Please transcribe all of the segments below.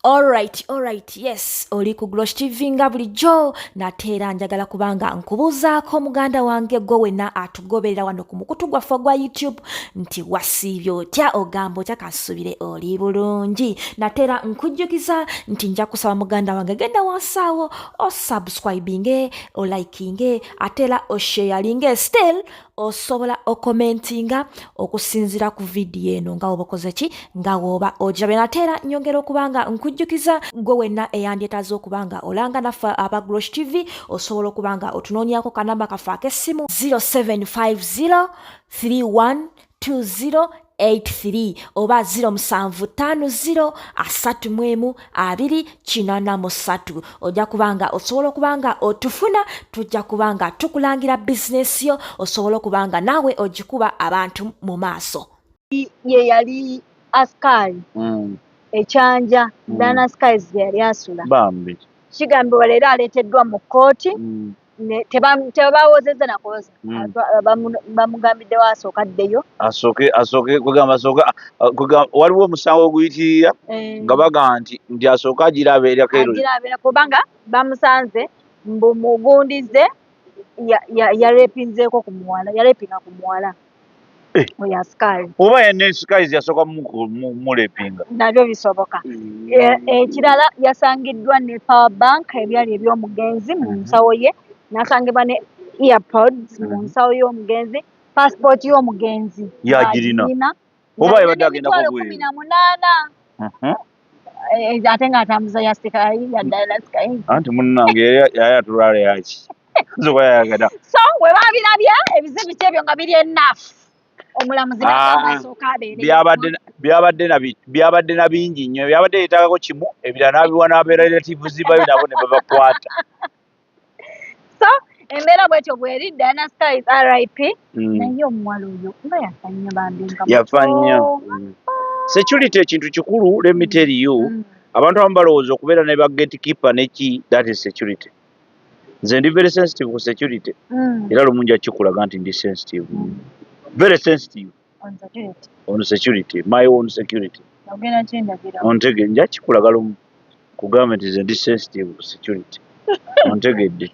Alright, yes, oli ku Glosh TV nga bulijjo. Nate era njagala kubanga nkubuuzaako, muganda wange, gwe wenna atugoberera wano ku mukutu gwaffe ogwa YouTube, nti wasiibye otya? Ogamba otya? Kansuubire oli bulungi. Nate era nkujjukiza nti nja kusaba, muganda wange, genda wansi awo osubscribinge, olikinge, ate era osharinge. Still osobola ocommentinga okusinziira ku vidiyo eno nga woba okoze ki, nga woba ogirabye. Nate era nyongera okuba nga nkujjukiza, gwe wenna eyandyetaaze okuba nga olanga naffe aba Glosh TV, osobola okuba nga otunoonyako kanamba kaffe ak'essimu 0750 312083 oba 0750 31 283. Ojja kubanga osobola okuba nga otufuna, tujja kuba nga tukulangira bizinesi yo, osobola okuba nga naawe ogikuba abantu mu maaso. Ye yali askaali ekyanja Diana Skies gye yali asula. Bambi. Kigambibwa leero aleeteddwa mu kkooti. Tebawozezza nakuwoza. Bamugambiddewo asooka addeyo. Asooke kugamba, asooke kugamba, waliwo omusango oguyitirira nga bagamba nti asooke agira abeerako ero. Agira abeera, kubanga bamusanze mbu mugundize yarepinzeeko ku muwala, yarepinga ku muwala oyo askaali. Oba yene Skies yasooka mulepinga. Nabyo bisoboka. Ekirala, yasangiddwa ne power bank, ebyali eby'omugenzi, mu nsawo ye, n'asangibwa ne earpods mu nsawo y'omugenzi, passport y'omugenzi Yagirina. ng'agirina. Oba Ng'alina yabadde agenda n'emitwalo kubweru. 18. Ate ng'atambuza ya Sky, ya Diana Sky. Anti munnange yali atulwala yaki nzoba yayagala. So we babirabye ebizibiti ebyo nga biri enough, omulamuzi n'agamba asooke abeere. Byabadde na bingi nnyo, byabadde yeetaagako kimu, ebirala n'abiwa n'abeera relatives bayo, nabo ne babakwata. So embeera bwetyo bweri. Diana Skies, RIP. Naye omuwala oyo nga yafa nnyo bambi, nga Yafa muto. nnyo. Security ekintu kikulu, let me tell you. Abantu abamu balowooza okubeera ne ba gatekeeper neki, that is security. Nze ndi very sensitive ku security. Era lumu nja kikulaga nti ndi sensitive, very sensitive. On security. On security, my own security. Ogenda kindagira. Ontegedde? Nja kikulaga lumu, kugamba nti nze ndi sensitive ku security, ontegedde?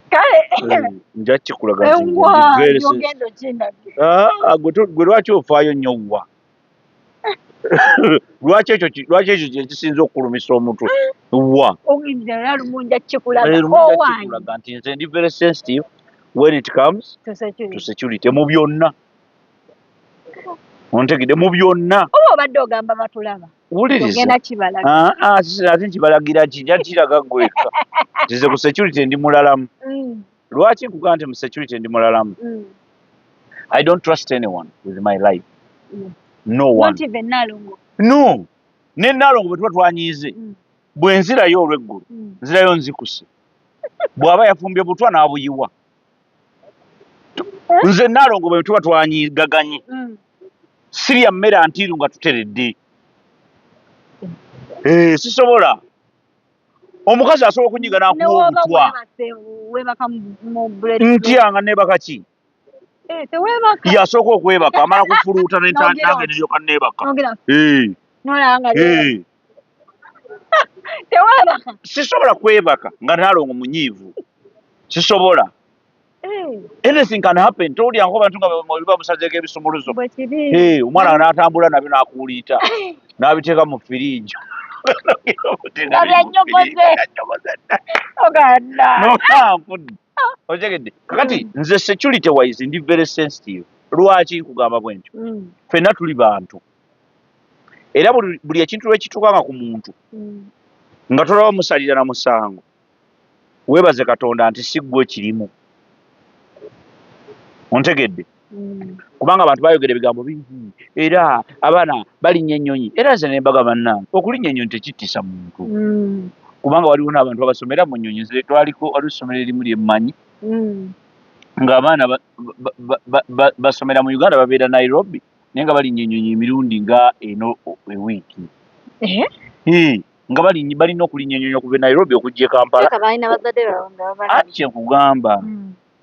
Kale. Nja kikulaga nti nze ndi Ewa very sensitive. Ogenda okindagira. Ah, gwe lwaki ofaayo nnyo? Wa lwaki ekyo lwaki ekyo kye kisinza okukulumisa omutwe wa? Ogenda, era lumu nja kikulaga. Eh, lumu nja owange. kikulaga nti nze ndi very sensitive when it comes to security. To security mu byonna, ontegedde? Mu byonna. Oba obadde ogamba batulaba. Wuliriza. Ogenda kibalaga. Ah, ah, ate nkibalagira ki? Nja kiraga gweka. Nze ku security ndi mulalamu. Lwaki nkugamba nti mu security ndi mulalamu? I don't trust anyone with my life. No one. Not even Nalongo? No, ne Nalongo bwe tuba twanyiize, bwe nzirayo olw'eggulu, nzirayo nzikuse. Bw'aba yafumbye butwa n'abuyiwa. Nze Nalongo bwe tuba twanyigaganye, sirya mmere antiiru nga tuteredde. Eh, sisobola. Omukazi asobola okunyiga n'akuwa Newoba obutwa. webase, webaka mu bread? Ntya nga neebaka ki? Eh, tewebaka. Yasooka okwebaka, amala kufuluuta. N'ogira nange oti. neryoka neebaka. Nogira Eh, nolaba nga eh. tewebaka. Sisobola kwebaka nga Nalongo munyiivu, sisobola. Eh, Anything can happen. Towulyanko bantu nga bamusazeeko ebisumuluzo? Bwe kiri. Eh, omwana n'atambula nabyo n'akuuliita n'abiteeka mu firiigi. Nga byanyogoze. Oganda. Nonfudde, otegedde? Kakati nze security wise ndi very sensitive. Lwaki nkugamba bwe ntyo? Ffenna tuli bantu, era buli ekintu lwekituukanga ku muntu nga tolaba musalira na musango, weebaze Katonda nti si ggwe kirimu, ontegedde? Kubanga abantu bayogera ebigambo bingi, era abaana balinnya ennyonyi, era nze nembaga, bannange, okulinnya ennyonyi tekittisa muntu. Kubanga waliwo n'abantu abasomera mu nnyonyi. Nze twaliko, waliwo essomero erimu lyemmanyi ng'abaana basomera mu Uganda, babeera Nairobi, naye nga balinnya ennyonyi emirundi nga eno ewiiki. Eh? Eh, nga balina okulinnya ennyonyi okuva e Nairobi okujja e Kampala. Teeka balina bazadde baabwe nga babalabye. Anti kyenkugamba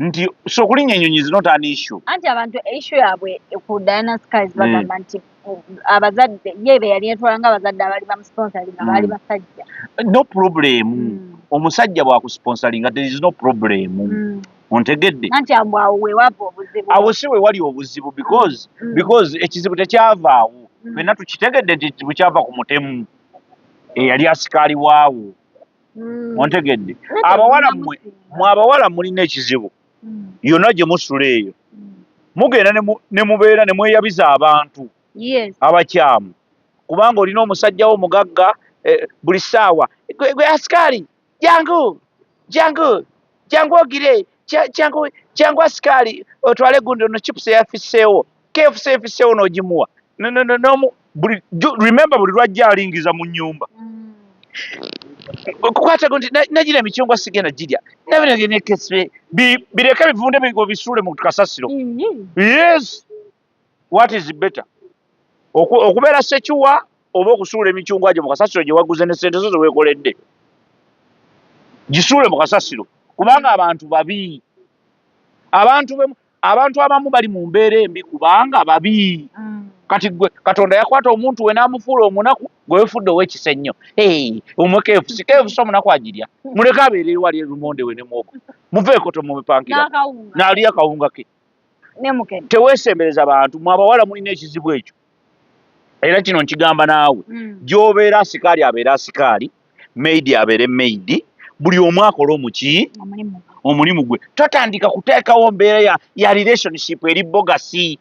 nti so okulinnya ennyonyi is not an issue. Anti abantu issue yaabwe ku Diana Skies bagamba nti Abazadde ye be yali etwala nga abazadde abaali bamusponsoringa baali basajja. No problem. Omusajja bw'akusponsoringa, there is no problem. Ontegedde? Anti awo awo wewava obuzibu. Awo si we wali obuzibu because because ekizibu tekyavaawo. Ffenna tukitegedde nti ekizibu kyava ku mutemu eyali asikaali waawo. Ontegedde? Naye Abawala mmwe, temunamusinga. mwe abawala mulina ekizibu. Yonna gye musula eyo, mugenda ne mubeera ne mweyabiza abantu abakyamu, kubanga olina omusajja wo mugagga, buli ssaawa gwe asikaali, jangu, jangu, jangu ogire, jangu, jangu asikaali otwale gundi ono chips eyafisseewo, KFC efisseewo n'ogimuwa. N'omu buli remember, buli lwajja alingiza mu nnyumba. Kukwata gundi nagira emicungwa sigenda girya nabinekesbe, bireke bivunde, obisuule mu kasasiro. Yes, what is better, okubeera secure oba okusuula emicungwa gyo mu kasasiro gye waguze ne sente zo ze weekoledde? Gisuule mu kasasiro, kubanga abantu babi. Abantu abamu bali mu mbeera embi kubanga babi. Kati gwe Katonda yakwata omuntu we n'amufuula omunaku, gwe wefudde ow'ekisa ennyo. Hey, omwe KFC, KFC omunaku agirya? Muleke abeere wali erumonde we ne muwogo, muveeko, tomupankira. N'akawunga. N'alya akawunga ke. Ne mukene. Teweesembereza bantu. Mwe abawala mulina ekizibu ekyo, era kino nkigamba naawe. Gy'obeera, asikaali abeere asikaali, maid abeere maid, buli omu akole omuki Omulimu. omulimu gwe. Totandika kuteekawo mbeera ya relationship eri bogus.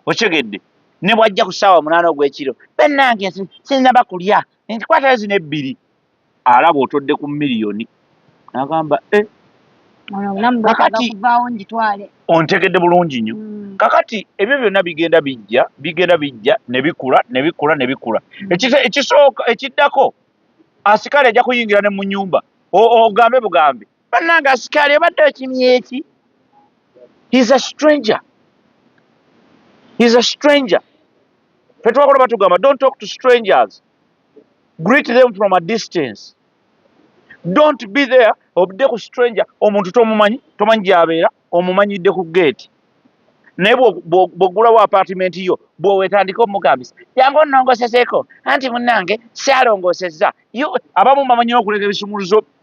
Okitegedde? Ne bwajja ku ssaawa 8 ogw'ekiro, bannange, sinnaba kulya, nkwatayo zino ebbiri, alaba otodde ku miliyoni, n'agamba, "Eh." Ono obulamu bwetaaga Kakati kuvaawo ngitwale. Ontegedde bulungi nnyo. Kakati ebyo byonna bigenda bijja, bigenda bijja ne bikula, ne bikula, ne bikula. Ekisooka ekiddako, asikaali ajja kuyingira ne mu nnyumba, ogambe bugambe, "Bannange, asikaali obadde okimye eki?" He's a stranger, he's a stranger. Ffe twakola batugamba, "Don't talk to strangers, greet them from a distance." Don't be there obudde ku stranger. Omuntu tomumanyi, tomanyi gy'abeera, omumanyidde ku gate. Naye bw'oggulawo apartment yo, bw'owetandika omugambisa, "Jangu onnongoseseeko, anti munnange saalongoosezza." Abamu bamanyi okuleka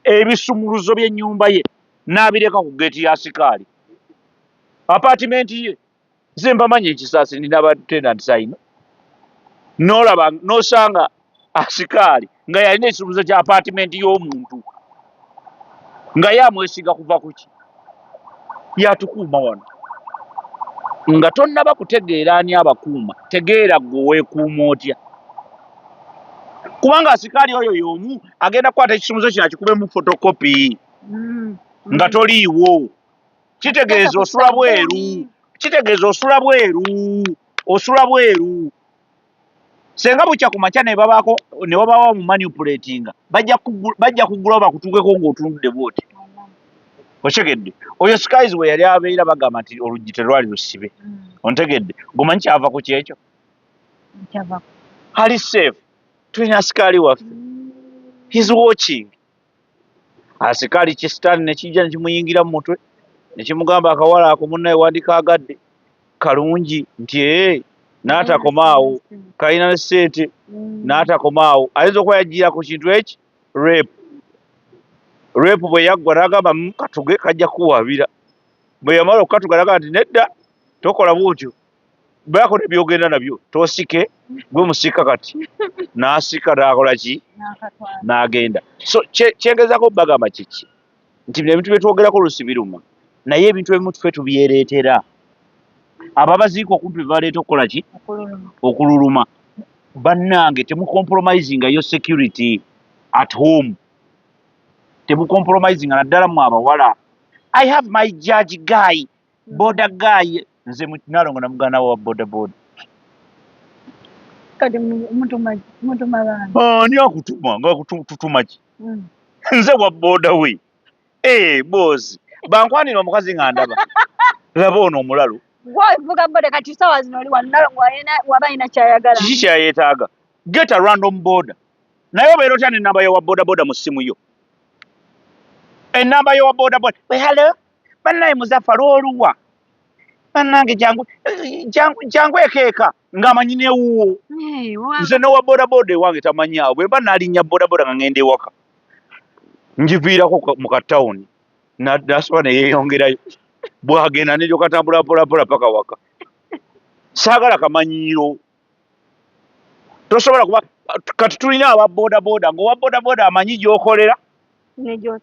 ebisumuluzo by'ennyumba ye n'abireka ku geeti ya sikaali apartment ye. Nze mbamanyi ekisaasi, nina ba tenants ayino, n'olaba n'osanga asikaali nga yalina ekisumuluzo kya apartment y'omuntu nga ye amwesiga kuva ku ki, yatukuuma wano. Nga tonnaba kutegeera ani abakuuma, tegeera gwe weekuuma otya, kubanga asikaali oyo y'omu agenda kukwata ekisumuluzo kino akikubemu photocopy nga toliiwo. Kitegeeza osula bweru, kitegeeza osula bweru, osula bweru. Senga bukya ku makya ne babaako ne wabaawo mu manipulatinga, bajja kuggulawo bakutuukeko ng'otunudde bw'oti. Okitegedde? Oyo skies we yali abeera, bagamba nti oluggi terwali lusibe. Ontegedde? Gomanyi kyava ku kyekyo? Kyava. Ali safe, tulina asikaali waffe, he's watching. Asikaali kisitaani nekijja nekimuyingira mu mutwe nekimugamba, "Akawala ako munnaye wandikaagadde, kalungi," nti ee, n'atakomaawo, kalina ne ssente. N'atakomaawo, ayinza okuba yajjira ku kintu eki rape. Rape bwe yaggwa n'agamba, katuge kajja kuwabira." Bwe yamala okukatuga n'agamba nti, "Nedda, tokola bwotyo, baako ne byogenda nabyo, toosike gwe musika." Kati n'asika n'akola ki? N'akatwala. N'agenda. So kyengezaako bagamba kiki? Nti bino ebintu byetwogerako oluusi biruma, naye ebintu ebimu tufe tubyereetera. Ababaziika okumpi bebaleeta okukola ki? Okululuma. Okululuma. Bannange, temucompromisinga your security at home, temucompromisinga, naddala mu abawala. I have my judge guy, boda guy. Nze nalongo namuganda wa boda boda. Kati mutuma baana. Ani akutuma? Nga tutuma ki? Nze wa boda we. Eh, boss, bankwanira omukazi nga ndaba laba ono omulalu. Gwovuga boda kati sawa zino oli wano, nalongo waba alina kyayagala. Kiki kyeyeetaaga? Get a random boda. Naye obeera otya nenamba yowa boda boda mu ssimu yo? Enamba yowa boda boda we, "Hello, bannaye, Muzaffar oluwa?" Bannange, jangu jangu jangu ekeeka ng'amanyi newuwo. Nze nowa bodaboda ewange tamanyi awo. Bwe mba nalinnya bodaboda nga ngenda ewaka, ngiviirako mu katawuni, nasobola neyeyongerayo, bwagenda neryoka tambula mpolampola paka waka. Saagala kamanyiiro. Tosobola kuba kati tulina aba bodaboda, ng'owa bodaboda amanyi gy'okolera,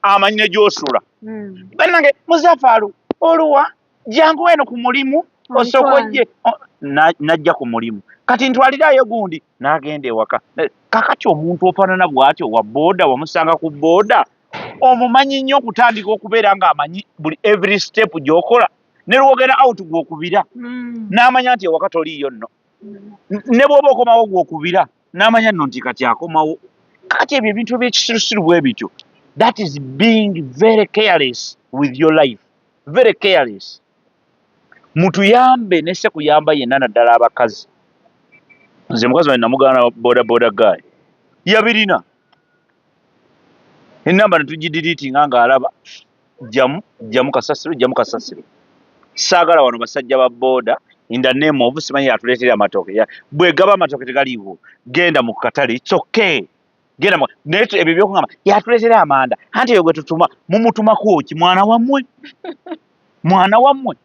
amanyi ne gy'osula. Bannange, Muzafaalu oluwa, jangu eno ku mulimu osooka ojje. Najja ku mulimu, kati ntwalirayo gundi, n'agenda ewaka. Kakati omuntu ofaanana bw'atyo wa booda, wamusanga ku booda, omumanyi nnyo okutandika okubeera ng'amanyi buli every step gy'okola, ne lwogenda out gw'okubira, n'amanya nti ewaka toliiyo nno. Ne bw'oba okomawo gw'okubira, n'amanya nno nti kati akomawo. Kakati ebyo ebintu ebyekisirusiru bwe bityo, that is being very careless with your life, very careless. Mutuyambe nese kuyamba yenna, naddala abakazi. Nze mukazi wange namugaana boda boda guy, yabirina enamba netugidiriitinga ng'alaba jjamu jjamu kasasiro, jjamu kasasiro. Saagala wano basajja ba booda in the name of simanyi atuleetera amatooke. Bwe gaba amatooke tegaliiwo, genda mu katale, it's okay, genda. Naye ebyo byokugamba yatuleetera amanda, anti eyo gwe tutuma, mumutumako ki? Mwana wammwe, mwana wammwe.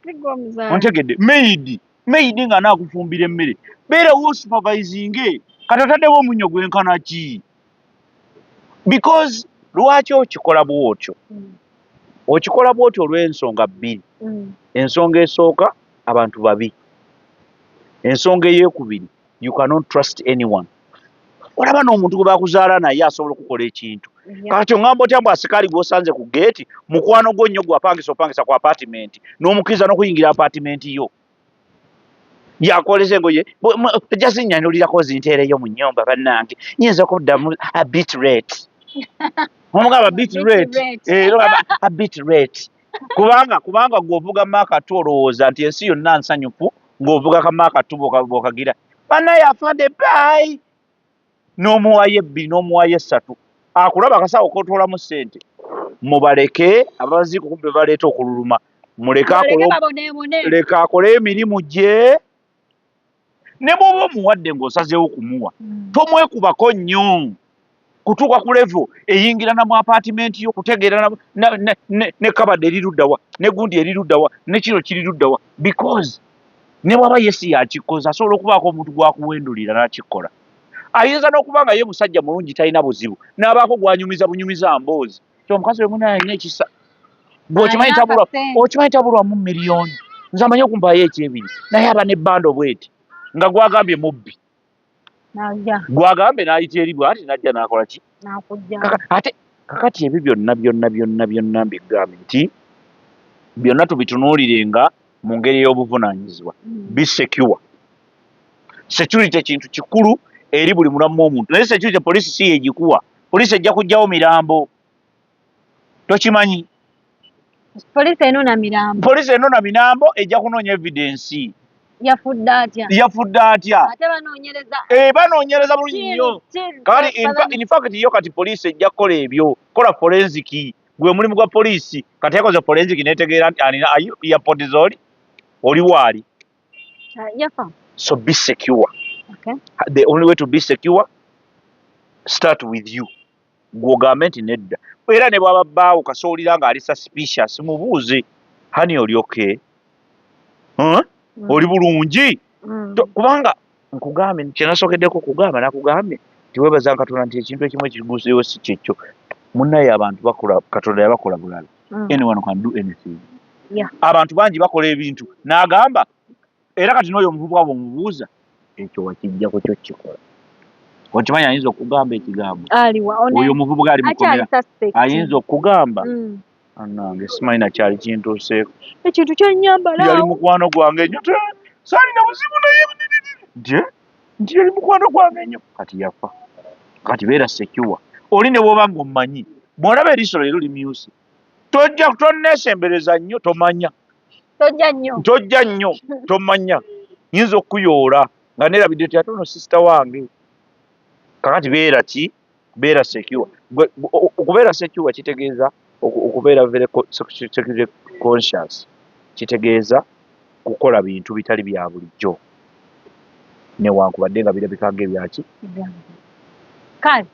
Ontegedde? Maid, maid nga naakufumbira emmere, beerawo supervising. Kati otaddewo omunnyo gwenkana ki? Because lwaki okikola bwotyo? Okikola bwotyo olw'ensonga bbiri. Ensonga esooka, abantu babi. Ensonga eyekubiri, you cannot trust anyone. Olaba n'omuntu gwe bakuzaala naye asobola okukola ekintu. Kati oŋŋamba otya mbu asikaali gw'osanze ku geeti, mukwano gwo nnyo, gwapangisa, opangisa ku apartment, n'omukkiriza n'okuyingira apartment yo, yakoleza engoye, ojja zinyanulirako zinteereyo mu nnyumba? Bannange, nyinza okuddamu a bit late. Omugamba bit late, a bit late, kubanga gw'ovuga Mark 2, olowooza nti ensi yonna nsanyufu ng'ovuga ka Mark 2. Bw'okagira, bannaye, afande bye, n'omuwayo ebbiri, n'omuwayo essatu, akulaba akasawo kotoolamu ssente. Mubaleke abaziiko kumbe baleeta okululuma. Muleke leka akole emirimu gye. Ne bw'oba omuwadde ng'osazeewo kumuwa, tomwekubako nnyo kutuuka ku level eyingira na mu apartment yo, kutegeera ne kabadde eriruddawa, ne gundi eriruddawa, ne kino kiriruddawa, because ne bw'aba yesi yakikoze, asobola okubaako omuntu gwakuwendulira n'akikola. Ayinza n'okuba nga ye musajja mulungi, talina buzibu, n'abaako gwanyumiza bunyumiza mboozi ti omukazi we munaye alina ekisa, gweokimanyi tabulwa, okimanyi tabulwamu miliyoni, nze amanyi okumpaayo ekyebiri, naye aba nebbando bweti, nga gwagambye mubbi, gwagambye n'ayita eri bwati, najja n'akola ki ate. Kakati ebyo byonna byonna byonna byonna mbigambye nti byonna tubitunuulirenga mu ngeri ey'obuvunaanyizibwa. Be secure. Security kintu kikulu eri buli mulamu w'omuntu, naye security poliisi si yegikuwa. Poliisi ejja kugjawo mirambo, tokimanyi? Poliisi enona mirambo. Poliisi enona mirambo, ejja kunoonya evidence. Yafudde atya? Yafudde atya? Ate banoonyereza. Eh, banoonyereza bulungi nnyo. Kati in fact yo kati poliisi ejja kukola ebyo, kola forensic, gwe mulimu gwa poliisi. Kati yakoze forensic netegeera nti alina earpods, oli waali. Yafa. So be secure. Okay. The only way to be secure, start with you. Gw'ogambe nti nedda, era ne bwaba bbaawo kasoolira ng'ali suspicious, mubuuze, "Honey, oli okay? Huh? Oli bulungi?" Kubanga nkugambye kyenasookeddeko kugamba, nakugambye nti weebaza Katonda nti ekintu ekimu ekiguseewo si kyekyo. Munnaye, abantu bakola, Katonda yabakola bulala. Anyone can do anything. Abantu bangi bakola ebintu n'agamba, era kati n'oyo omuvubuka bw'omubuuza ekyo wakijjako kyo kikola, okimanyi ayinza okugamba ekigambo. Aliwa? Oyo omuvubuka ali akyali mukomera suspect. Ayinza okugamba, "Anange, simanyi nakyali kintuuseeko." Ekintu kyenyambala. Yali mukwano gwange nnyo, saalina buzibu naye, nti nti yali mukwano gwange nnyo, kati yafa. Kati beera secure. Oli ne bw'oba ng'omumanyi, bw'olaba eriiso leero limyuse, tojja tonneesembereza nnyo, tomanya. Tojja nnyo. Tojja nnyo, tomanya, nyinza okukuyoola nga neerabidde ti ate ono sister wange. Kakati beera ki, beera secure. Okubeera secure kitegeeza okubeera very security conscious, kitegeeza Kukola bintu bitali bya bulijjo, newankubadde nga birabika ng'ebyaki. Kale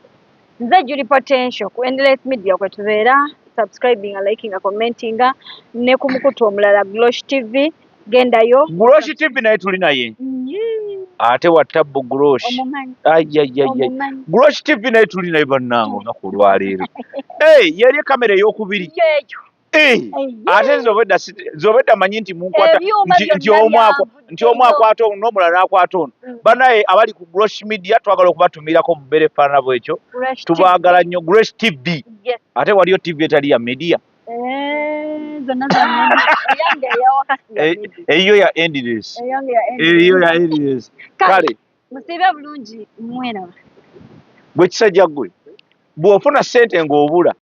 nze Julie Potential ku Endless Media kwe tubeera. Subscribinga, likinga, commentinga, ne ku mukutu omulala Glosh TV, gendayo. Glosh TV naye tuli naye. Ate watabbu Glosh. Omumanyi? Ayayaya. Omumanyi? Glosh TV naye tuli naye, bannange, olunaku olwaleero. Hey, yeri kamera eyokubiri. Yeeyo. Hey, ate nze obwedda nze obwedda manyi nti munkwata Ebyuma nti byonna omu nti omu byanvuddeyo. akwata ono n'omulala n'akwata ono. Banaye abali ku Glosh Media, twagala okubatumirako mubeere efaanana bwekyo. Glosh Tubaagala nnyo, Glosh TV. TV. Yes. Ate waliyo TV etali ya media? Eh, zonna zonna, eyange eyawaka si ya media. Eyo ya Endless. Eyange ya Eyo ya Endless. Kale. Kale. Musiibe bulungi, mweraba. Gwe kisajja gwe, bw'ofuna ssente ng'obula.